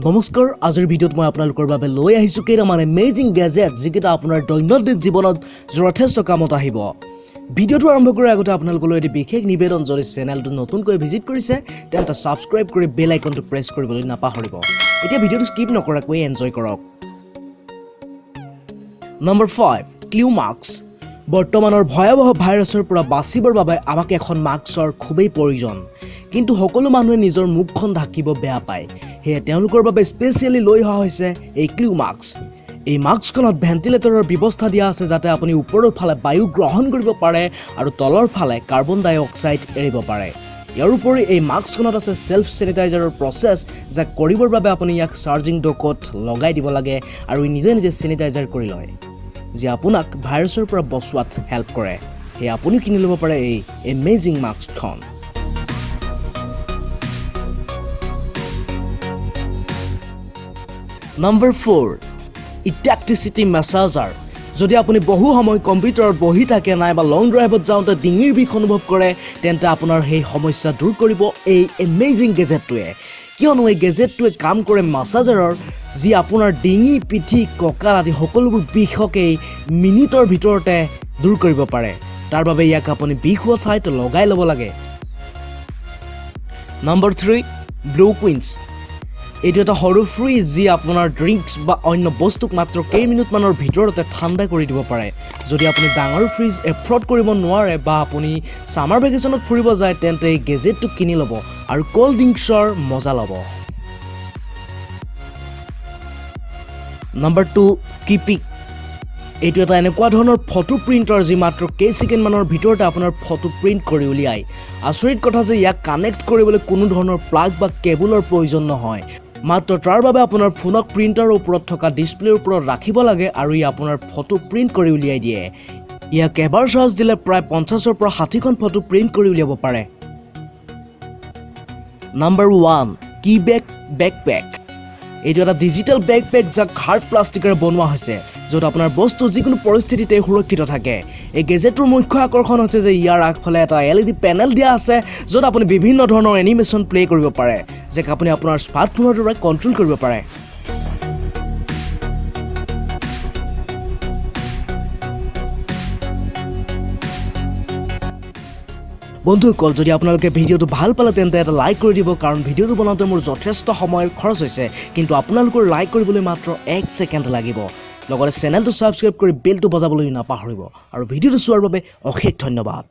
নমস্কাৰ, আজিৰ ভিডিঅ'ত মই আপোনালোকৰ বাবে লৈ আহিছোঁ কেইটামান এমেজিং গেজেট, যিকেইটা আপোনাৰ দৈনন্দিন জীৱনত যথেষ্ট কামত আহিব। ভিডিঅ'টো আৰম্ভ কৰাৰ আগতে আপোনালোকলৈ এটি বিশেষ নিবেদন। যদি চেনেলটো নতুনকৈ ভিজিট কৰিছে, তেন্তে ছাবস্ক্ৰাইব কৰি বেল আইকনটো প্ৰেছ কৰিবলৈ নাপাহৰিব। এতিয়া ভিডিঅ'টো স্কিপ নকৰাকৈ এনজয় কৰক। Number 5, clue mask. বৰ্তমানৰ ভয়াৱহ ভাইৰাছৰ পৰা বাচিবৰ বাবে আমাক এখন মাস্কৰ খুবেই প্ৰয়োজন। কিন্তু সকলো মানুহে নিজৰ মুখখন ঢাকিব বেয়া পায়। সেয়ে তেওঁলোকৰ বাবে স্পেচিয়েলি লৈ অহা হৈছে এই ক্লিউ মাস্ক। এই মাস্কখনত ভেণ্টিলেটৰৰ ব্যৱস্থা দিয়া আছে, যাতে আপুনি ওপৰৰ ফালে বায়ু গ্ৰহণ কৰিব পাৰে আৰু তলৰ ফালে কাৰ্বন ডাই অক্সাইড এৰিব পাৰে। ইয়াৰ উপৰি এই মাস্কখনত আছে ছেল্ফ চেনিটাইজাৰৰ প্ৰচেছ, যাক কৰিবৰ বাবে আপুনি ইয়াক চাৰ্জিং ডকত লগাই দিব লাগে আৰু ই নিজে নিজে চেনিটাইজাৰ কৰি লয়, যি আপোনাক ভাইৰাছৰ পৰা বচোৱাত হেল্প কৰে। সেয়ে আপুনি কিনি ল'ব পাৰে এই এমেজিং মাস্কখন। নম্বৰ 4, ইটাকটিচিটি মেছাজাৰ। যদি আপুনি বহু সময় কম্পিউটাৰত বহি থাকে নাইবা লং ড্ৰাইভত যাওঁতে ডিঙিৰ বিষ অনুভৱ কৰে, তেন্তে আপোনাৰ সেই সমস্যা দূৰ কৰিব এই এমেজিং গেজেটটোৱে। কিয়নো এই গেজেটটোৱে কাম কৰে মাছাজাৰৰ, যি আপোনাৰ ডিঙি, পিঠি, কঁকাল আদি সকলোবোৰ বিষকেই মিনিটৰ ভিতৰতে দূৰ কৰিব পাৰে। তাৰ বাবে ইয়াক আপুনি বিষ হোৱা ঠাইত লগাই ল'ব লাগে। Number 3, blue queens. এইটো এটা সৰু ফ্ৰিজ, যি আপোনাৰ ড্ৰিংকছ বা অন্য বস্তুক মাত্ৰ কেইমিনিটমানৰ ভিতৰতে ঠাণ্ডা কৰি দিব পাৰে। যদি আপুনি ডাঙৰ ফ্ৰিজ এফৰ্ড কৰিব নোৱাৰে বা আপুনি ছামাৰ ভেকেশ্যনত ফুৰিব যায়, তেন্তে এই গেজেটটো কিনি ল'ব আৰু ক'ল্ড ড্ৰিংকছৰ মজা ল'ব। নম্বৰ 2, কিপিক। এইটো এটা এনেকুৱা ধৰণৰ ফটো প্ৰিণ্টাৰ, যি মাত্ৰ কেইছেকেণ্ডমানৰ ভিতৰতে আপোনাৰ ফটো প্ৰিণ্ট কৰি উলিয়ায়। আচৰিত কথা যে ইয়াক কানেক্ট কৰিবলৈ কোনো ধৰণৰ প্লাগ বা কেবুলৰ প্ৰয়োজন নহয়। মাত্ৰ তাৰ বাবে আপোনাৰ ফোনক প্ৰিণ্টাৰৰ ওপৰত থকা ডিছপ্লেৰ ওপৰত ৰাখিব লাগে আৰু ই আপোনাৰ ফটো প্ৰিণ্ট কৰি উলিয়াই দিয়ে। ইয়াক এবাৰ চাৰ্জ দিলে প্ৰায় 50ৰ পৰা 60খন ফটো প্ৰিণ্ট কৰি উলিয়াব পাৰে। নম্বৰ 1, কি বেগ বেকপেক। এইটো এটা ডিজিটেল বেকপেক, যাক হাৰ্ড প্লাষ্টিকেৰে বনোৱা হৈছে, য'ত আপোনাৰ বস্তু যিকোনো পৰিস্থিতিতে সুৰক্ষিত থাকে। এই গেজেটটোৰ মুখ্য আকৰ্ষণ হৈছে যে ইয়াৰ আগফালে এটা এলইডি পেনেল দিয়া আছে, য'ত আপুনি বিভিন্ন ধৰণৰ এনিমেশ্যন প্লে' কৰিব পাৰে, যাক আপুনি আপোনাৰ স্মাৰ্টফোনৰ দ্বাৰা কণ্ট্ৰল কৰিব পাৰে। বন্ধুসকল, যদি আপোনালোকে ভিডিঅ'টো ভাল পালে, তেন্তে এটা লাইক কৰি দিব। কাৰণ ভিডিঅ'টো বনাওঁতে মোৰ যথেষ্ট সময়ৰ খৰচ হৈছে, কিন্তু আপোনালোকৰ লাইক কৰিবলৈ মাত্ৰ এক ছেকেণ্ড লাগিব। লগতে চেনেলটো ছাবস্ক্ৰাইব কৰি বেলটো বজাবলৈ নাপাহৰিব আৰু ভিডিঅ'টো চোৱাৰ বাবে অশেষ ধন্যবাদ।